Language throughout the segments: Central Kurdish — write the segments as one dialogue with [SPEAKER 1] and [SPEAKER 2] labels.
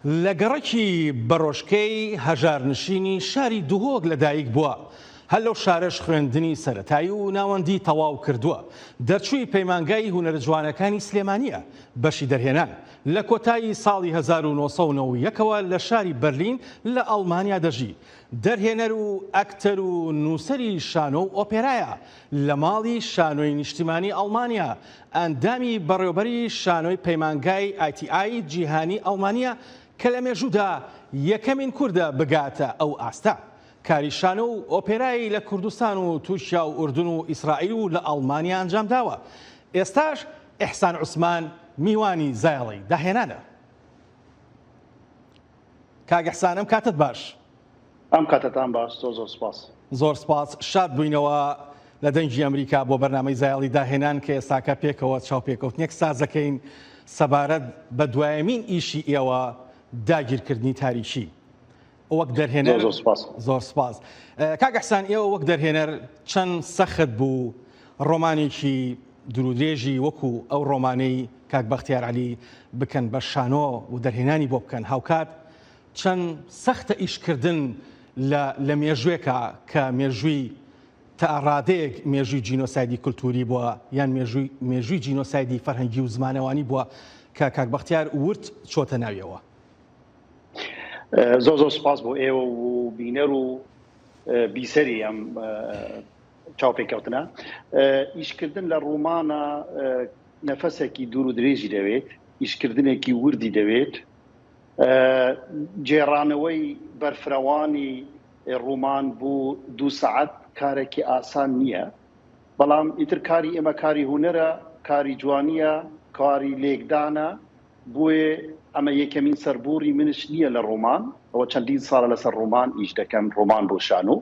[SPEAKER 1] لە گەڕەکی بەڕۆژکەی هەژارنشینی شاری دهۆک لەدایک بووە، هەر لەو شارەش خوێندنی سەرەتایی و ناوەندی تەواو کردووە، دەرچووی پەیمانگای هونەرە جوانەکانی سلێمانییە، بەشی دەرهێنان. لە کۆتایی ساڵی 1991 ەوە لە شاری بەرلین لە ئەڵمانیا دەژی. دەرهێنەر و ئەکتەر و نووسەری شانۆ و ئۆپێرایە لە ماڵی شانۆی نیشتیمانی ئەڵمانیا، ئەندامی بەڕێوبەری شانۆی پەیمانگای ITI جیهانی ئەڵمانییە کە لە مێژوودا یەکەمین کوردە بگاتە ئەو ئاستە. کاری شانۆ و ئۆپێرای لە کوردستان و تورکیا و ئوردن و ئیسرائیل و لە ئەڵمانیا ئەنجامداوە. ئێستاش ئیحسان عوسمان میوانی زایەڵەی داهێنانە. کاک ئیحسان ئەم کاتەت باش.
[SPEAKER 2] ئەم کاتەتان باش زۆر زۆر سپاس.
[SPEAKER 1] زۆر سپاس شاد بووینەوە لە دەنگی ئەمریکا بۆ بەرنامەی زایەڵی داهێنان کە ئێستاکە پێکەوە چاوپێکەوتنێک سازەکەین سەبارەت بە دوایەمین ئیشی ئێوە داگیرکردنی تاریکی وەک دەرهێنەر
[SPEAKER 2] زۆر سپاس
[SPEAKER 1] زۆر سپاس کاک ئیحسان ئێوە وەک دەرهێنەر چەند سەخت بوو ڕۆمانێکی دوورودرێژی وەکو ئەو ڕۆمانەی کاک بەختیار عەلی بکەن بە شانۆ و دەرهێنانی بۆ بکەن هاوکات چەند سەختە ئیشکردن لە لە مێژوێکا کە مێژووی تا ڕادەیەک مێژووی جینۆسایدی کولتووری بووە یان مێژووی مێژووی جینۆسایدی فەرهەنگی و زمانەوانی بووە کە کاک بەختیار ورد چۆتە ناویەوە.
[SPEAKER 2] زۆر زۆر سپاس بۆ ئێوە و بینەر و بیسەری ئەم چاوپێکەوتنە. ئیشکردن لە ڕۆمانە نەفەسێکی دوور و درێژی دەوێت، ئیشکردنێکی وردی دەوێت، گێڕانەوەی بەرفرەوانی ڕۆمان بۆ دوو سەعات کارێکی ئاسان نییە، بەڵام ئیتر کاری ئێمە کاری هونەرە، کاری جوانییە، کاری لێکدانە، بۆیە ئەمە یەکەمین سەربووڕی منش نییە لە ڕۆمان، ئەوە چەندین ساڵە لەسەر ڕۆمان ئیش دەکەم، ڕۆمان بۆ شانۆ.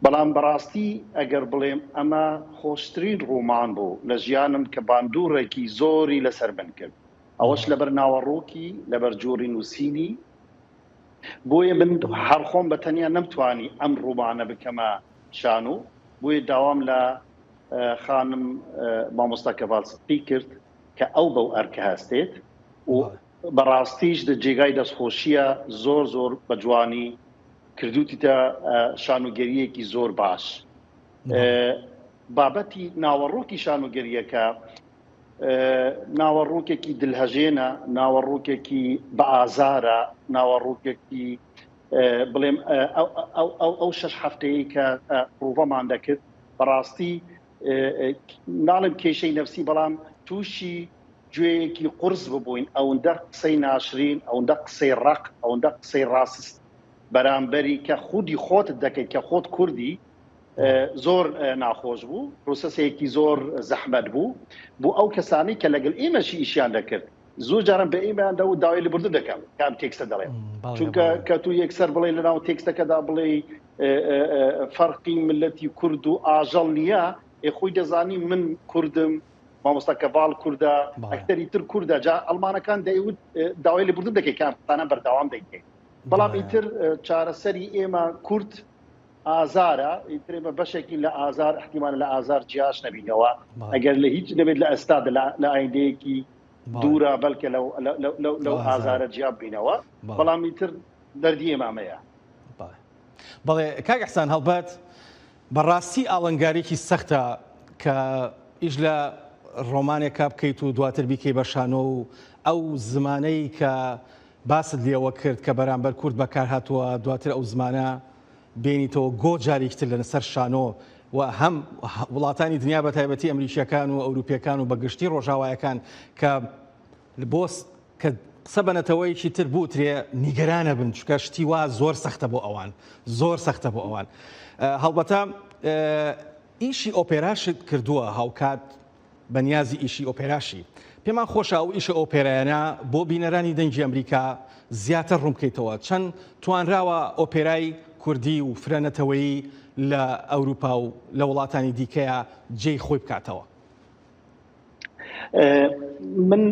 [SPEAKER 2] بەڵام بەڕاستی ئەگەر بڵێم ئەمە خۆشترین ڕۆمان بوو لە ژیانم کە باندوڕێکی زۆری لەسەر من کرد، ئەوەش لەبەر ناوەڕۆکی، لەبەر جۆری نووسینی، بۆیە من هەر خۆم بە تەنیا نەمتوانی ئەم ڕۆمانە بکەمە شانۆ، بۆیە داوام لە خانم مامۆستا کەڤال سدقی کرد کە ئەو بەو ئەرکە هەستێت و بەڕاستیش دە جێگای دەستخۆشییە زۆر زۆر بە جوانی کردوتیتە شانۆگەرییەکی زۆر باش. بابەتی ناوەڕۆکی شانۆگەرییەکە ناوەڕۆکێکی دلهەژێنە، ناوەڕۆکێکی بە ئازارە، ناوەڕۆکێکی بڵێم ئەو شەش هەفتەیە کە پرۆڤەمان دەکرد بەڕاستی ناڵێم کێشەی نەفسی بەڵام تووشی گوێیەکی قورس ببووین ئەوەندە قسەی ناشرین ئەوەندە قسەی ڕق ئەوەندە قسەی ڕاست بەرامبەری کە خودی خۆت دەکەیت کە خۆت کوردی زۆر ناخۆش بوو پرۆسەسێکی زۆر زەحمەت بوو بۆ ئەو کەسانی کە لەگەڵ ئێمەشی ئیشیان دەکرد زۆر جاران بە ئێمەیان دەوت داوای لێبوردن دەکەم کە ئەم تێکستە دەڵێم چونکە کە تو یەکسەر بڵێ لەناو تێکستەکەدا بڵێ فەرقی ملەتی کورد و ئاژەڵ نییە ئێ خۆی دەزانی من کوردم مامۆستا کەڤاڵ کوردە ئەکتەری تر کوردە جا ئەڵمانەکان دەیوت داوای لێبوردن دەکەی کە ئەم قسانە بەردەوام دەیکەین بەڵام ئیتر چارەسەری ئێمە کورد ئازارە ئیتر ئێمە بەشێکین لە ئازار احتیمالە لە ئازار جیاش نەبینەوە ئەگەر لە هیچ نەبێت لە ئەستادا لە ئایندەیەکی دوورە بەلکە لەو ئازارە جیا بینەوە بەڵام ئیتر دەردی ئێمە ئەمەیە.
[SPEAKER 1] بەڵێ کاک ئیحسان هەڵبەت بەڕاستی ئاڵنگاریی سەختە کە ئیش لە ڕۆمانێکا بکەیت و دواتر بیکەی بە شانۆ و ئەو زمانەی کە باست لێوە کرد کە بەرامبەر کورد بەکارهاتووە دواتر ئەو زمانە بێنیتەوە گۆ جارێکی تر لەسەر شانۆ و هەم وڵاتانی دنیا بە تایبەتی ئەمریکیەکان و ئەوروپیەکان و بەگشتی ڕۆژاوایەکان کە بۆ کە قسە بە نەتەوەیەکی تر بوترێ نیگەرانە بن چونکە شتی وا زۆر سەختە بۆ ئەوان زۆر سەختە بۆ ئەوان هەڵبەتە ئیشی ئۆپێراشت کردووە هاوکات بە نیازی ئیشی ئۆپێراشی. پێمان خۆشە ئەو ئیشە ئۆپێرایانە بۆ بینەرانی دەنگی ئەمریکا زیاتر ڕوون بکەیتەوە. چەند توانراوە ئۆپێرای کوردی و فرە نەتەوەیی لە ئەوروپا و لە وڵاتانی دیکەیا جێی خۆی بکاتەوە؟
[SPEAKER 2] من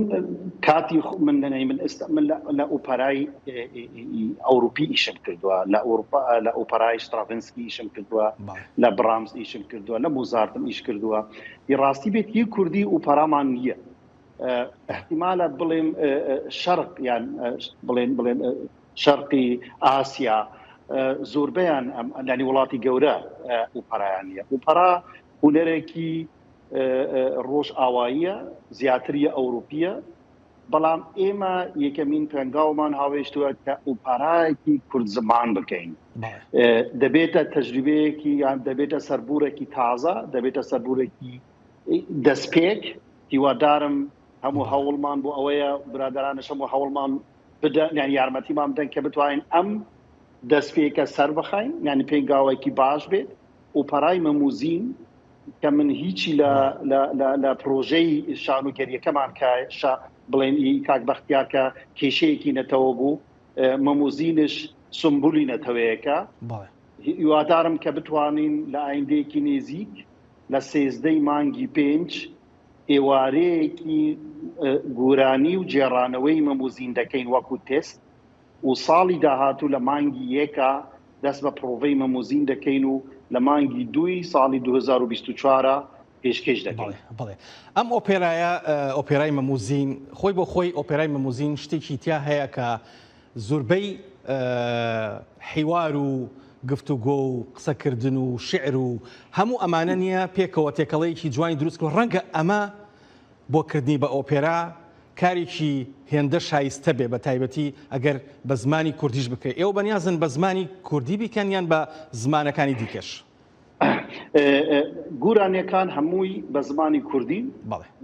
[SPEAKER 2] کاتی من نەی من ئێستا من لە ئۆپەرای ئەوروپی ئیشم کردووە لە ئەوروپا لە ئۆپەرای ستراڤنسکی ئیشم کردووە لە برامز ئیشم کردووە لە موزارتم ئیش کردووە ی ڕاستی بێت هی کوردی ئوپەرامان نییە. احتیمالە بڵێم شەرق یان بڵێن بڵێن شەرقی ئاسیا زۆربەیان ینی وڵاتی گەورە ئوپەرایان نیە. ئوپەرا هونەرێکی ڕۆژ ئاواییە، زیاتریە ئەوروپیە، بەڵام ئێمە یەکەمین پێنگاومان هاوێشتووە کە ئوپەرایەکی کورد زمان بکەین. دەبێتە تەجروبەیەکی یان دەبێتە سەربوورێکی تازە، دەبێتە سەربوورێکی دەستپێک. هیوادارم هەموو هەوڵمان بۆ ئەوەیە برادەرانش هەموو هەوڵمان بدەن یان یارمەتیمان بدەن کە بتوانین ئەم دەستپێکە سەر بخەین، یعنی پێنگاوێکی باش بێت. ئۆپەرای مەموزین کە من هیچی لە لە لە لە پرۆژەی شانۆگەریەکەمان کە شا بڵێن ئی کاک بەختیار کە کێشەیەکی نەتەوە بوو، مەموزینش سمبولی نەتەوەیەکە. هیوادارم کە بتوانین لە ئایندەیەکی نێزیک لە سێزدەی مانگی پێنج ئێوارەیەکی گورانی و گێڕانەوەی مەموزین دەکەین وەکو تێست و ساڵی داهاتوو لە مانگی یەکا دەست بە پڕۆڤەی مەموزین دەکەین و لە مانگی دووی ساڵی 2024 پێشکێش دەکەین.
[SPEAKER 1] بەڵێ بەڵێ ئەم ئۆپێرایە ئۆپێرای مەموزین خۆی بۆ خۆی ئۆپێرای مەموزین شتێکی تیا هەیە کە زوربەی حیوار و گفتوگۆ و قسەکردن و شیعر و هەموو ئەمانە نییە پێکەوە تێکەڵەیەکی جوانی دروست کردوە ڕەنگە ئەمە بۆ کردنی بە ئۆپێرا کارێکی هێندە شایستە بێ بە تایبەتی ئەگەر بە زمانی کوردیش بکرێ ئێوە بەنیازن بە زمانی کوردی بیکەن یان بە زمانەکانی دیکەش؟
[SPEAKER 2] گورانیەکان هەمووی بە زمانی کوردی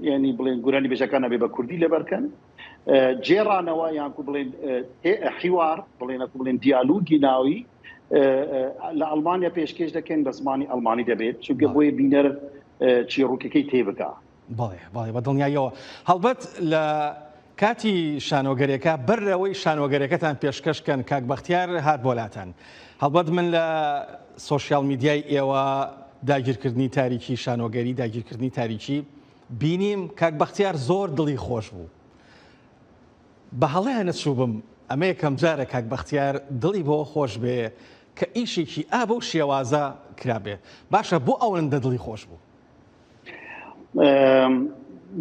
[SPEAKER 2] ینی بڵێن گورانی بێژەکان ئەبێ بە کوردی لەبەرکەن جێڕانەوە یانکو بڵێن حیوار بڵێنەکو بڵێن دیالوگی ناوی لە ئەڵمانیا پێشکێش دەکەن بە زمانی ئەڵمانی دەبێت چونکە بۆیە بینەر چیڕوکەکەی تێبگا.
[SPEAKER 1] بەڵێ بەڵێ بە دڵنیاییەوە هەڵبەت لە کاتی شانۆگەرێکە بەر لەوەی شانۆگەرەکەتان پێشکەش کەن کاک بەختیار هات بۆ لاتان هەڵبەت من لە سۆشیال میدیای ئێوە داگیرکردنی تاریکی شانۆگەری داگیرکردنی تاریکی بینیم کاک بەختیار زۆر دڵی خۆش بوو بە هەڵەیا نەچووبم ئەمە یەکەم جارە کاک بەختیار دڵی بەوە خۆش بێ کە ئیشێکی ئا بەو شێوازە کرابێ باشە بۆ ئەوەندە دڵی خۆش بوو؟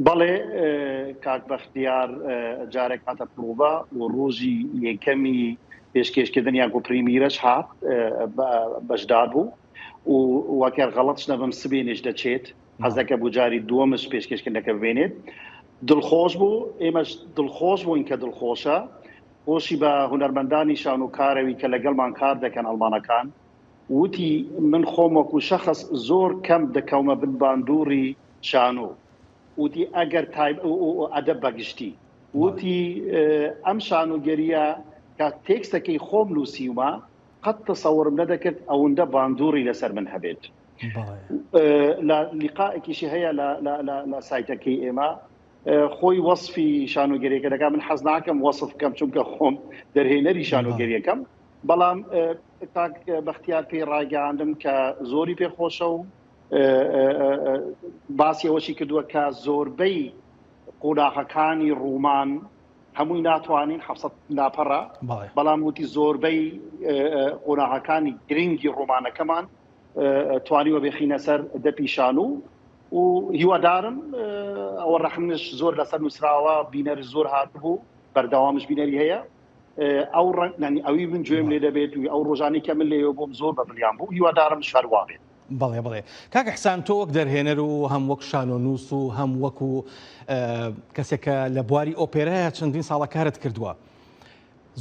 [SPEAKER 2] بەڵێ کاک بەختیار جارێک هاتە پڕۆڤە و ڕۆژی یەکەمی پێشکێشکردن یان گۆ premiere ەش هات بەشدار بوو و وەکەر غەڵەتش نەبم سبێنێش دەچێت حەزەکە بۆ جاری دووەمش پێشکێشکردنەکە ببینێت دڵخۆش بوو ئێمەش دڵخۆش بووین کە دڵخۆشە خۆشی بە هونەرمەندانی شانۆکارەوی کە لەگەڵمان کار دەکەن ئەڵمانەکان وتی من خۆم وەکو شەخس زۆر کەم دەکەومە بن باندوڕی شانۆ وتی ئەگەر تایب ئەدەب بەگشتی وتی ئەم شانۆگەریە کە تێکستەکەی خۆم نووسیومە قەت تەسەورم نەدەکرد ئەوەندە باندوڕی لەسەر من هەبێت لە لیقاێکیشی هەیە لە سایتەکەی ئێمە خۆی وەصفی شانۆگەریەکە دەکات من حەز ناکەم وەصف بکەم چونکە خۆم دەرهێنەری شانۆگەریەکەم بەڵام کاک بەختیار پێی ڕاگەیاندم کە زۆری پێ خۆشە و باسی ئەوەشی کردووە کە زۆربەی قۆناغەکانی ڕوومان هەمووی ناتوانین 700 لاپەڕە بەڵام وتی زۆربەی قۆناغەکانی گرنگی ڕۆمانەکەمان توانیوە بێخینە سەر دەپی شانو و هیوادارم ئەوە ڕەخنش زۆر لەسەر نووسراوە بینەر زۆر هاتبوو بەردەوامش بینەری هەیە ئەو ڕەنگ یانی ئەوی من گوێم لێ دەبێت و ئەو ڕۆژانەی کە من لێوە بووم زۆر بە دڵیان بوو هیوادارم هەر وا بێت.
[SPEAKER 1] بەڵێ بەڵێ کاک ئیحسان تۆ وەک دەرهێنەر و هەم وەک شانۆنووس و هەم وەکو کەسێک کە لە بواری ئۆپێرایە چەندین ساڵە کارت کردووە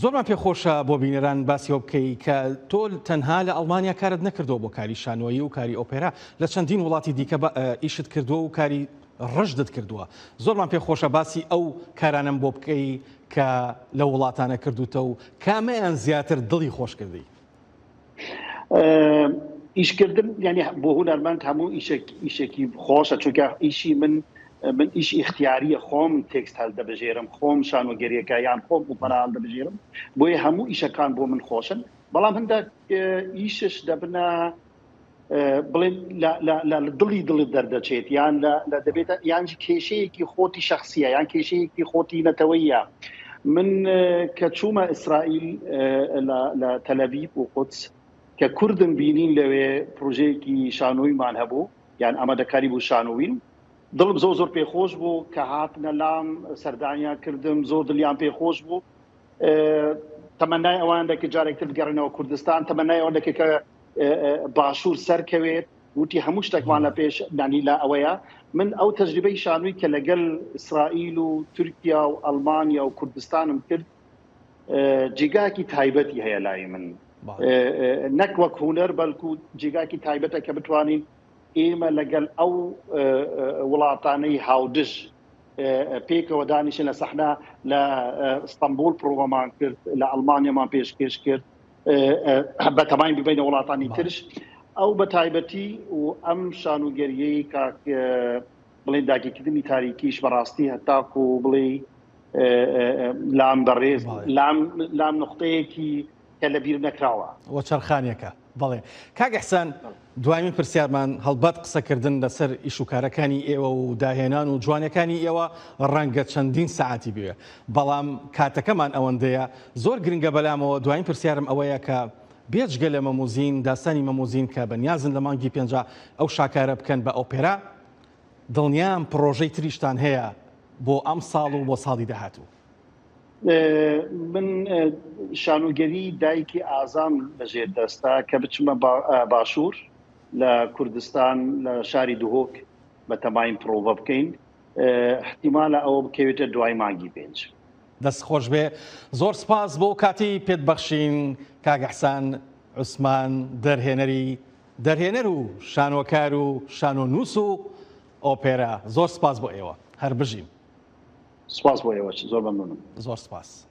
[SPEAKER 1] زۆرمان پێخۆشە بۆ بینەران باسی ئەوە بکەی کە تۆ تەنها لە ئەڵمانیا کارت نەکردووە بۆ کاری شانۆیی و کاری ئۆپێرا لە چەندین وڵاتی دیکە ئیشت کردووە و کاری ڕژدت کردووە زۆرمان پێخۆشە باسی ئەو کارانەم بۆ بکەی کە لەو وڵاتانە کردوتە و کامەیان زیاتر دڵی خۆش کردی؟
[SPEAKER 2] ئیشکردن یعنی بۆ هونەرمەند هەموو ئیشێک ئیشێکی خۆشە چونکە ئیشی من من ئیش ئیختیاریە خۆم تێکست هەڵدەبژێرم خۆم شانۆگەریەکە یان خۆم ئۆپەرا هەڵدەبژێرم بۆیە هەموو ئیشەکان بۆ من خۆشن بەڵام هەندێک ئیشش دەبنە بڵێن لە دڵی دڵت دەردەچێت یان لە دەبێتە یان کێشەیەکی خۆتی شخصیە یان کێشەیەکی خۆتی نەتەوەیە من کە چوومە ئیسرائیل لە تەلەبیب و قودس کە کوردم بینین لەوێ پرۆژەیەکی شانۆیمان هەبوو یان ئامادەکاری بوو شانۆوین. دڵم زۆر زۆر پێخۆش بوو کە هاتنە لام سەردانیان کردم زۆر دڵیان پێخۆش بوو تەمەنای ئەوان دەکرد جارێکتر بگەڕێنەوە کوردستان تەمەنای ئەوە دەکرد کە باشوور سەرکەوێت وتی هەموو شتێکمان لە پێش دانی لا ئەوەیە من ئەو تەجربەی شانووی کە لەگەل ئیسرائیل و تورکیا و ئەلمانیا و کوردستانم کرد جێگاکی تایبەتی هەیە لای من نەک وەک هوەر بەڵکو جێگاکی تایبەتە کە بتوانین ئێمە لەگەل ئەو وڵاتانەی هاودژ پێکەوە دانیشن لە سەحنا لە ئستانبول پرۆڤەمان کرد لە ئەڵمانیامان پێشکێش کرد بەتەماین ببینە وڵاتانی ترش ئەو بە تایبەتی و ئەم شانوگەریەی کاک بڵێن داگیرکردنی تاریکیش بەڕاستی هەتاکو بڵێ لام بەڕێز لام لام نقطەیەکی کە لە بیر نەکراوە.
[SPEAKER 1] وەچەرخانێکە. بەڵێ کاک ئیحسان دوایین پرسیارمان هەڵبەت قسەکردن لەسەر ئیش و کارەکانی ئێوە و داهێنان و جوانیەکانی ئێوە ڕەنگە چەندین سەعاتی بوێ بەڵام کاتەکەمان ئەوەندەیە زۆر گرنگە بەلامەوە دوایین پرسیارم ئەوەیە کە بێجگە لە مەموزین داستانی مەموزین کە بەنیازن لە مانگی پێنجا ئەو شاکارە بکەن بە ئۆپێرا دڵنیام پڕۆژەی تریشتان هەیە بۆ ئەمساڵ و بۆ ساڵی داهاتوو.
[SPEAKER 2] من شانۆگەری دایکی ئازام لەژێر دەستە کە بچمە باشوور لە کوردستان لە شاری دهۆک بە تەماین پرۆڤە بکەین احتیمالە ئەوە بکەوێتە دوای مانگی پێنج.
[SPEAKER 1] دەست خۆش بێ زۆر سپاس بۆ کاتی پێت بەخشین کاک ئیحسان عوسمان دەرهێنەری دەرهێنەر و شانۆکار و شانۆنووس و ئۆپێرا زۆر سپاس بۆ ئێوە هەر بژین.
[SPEAKER 2] سپاس بۆ ئێوەش زۆر مەمنونم.
[SPEAKER 1] زۆر سپاس.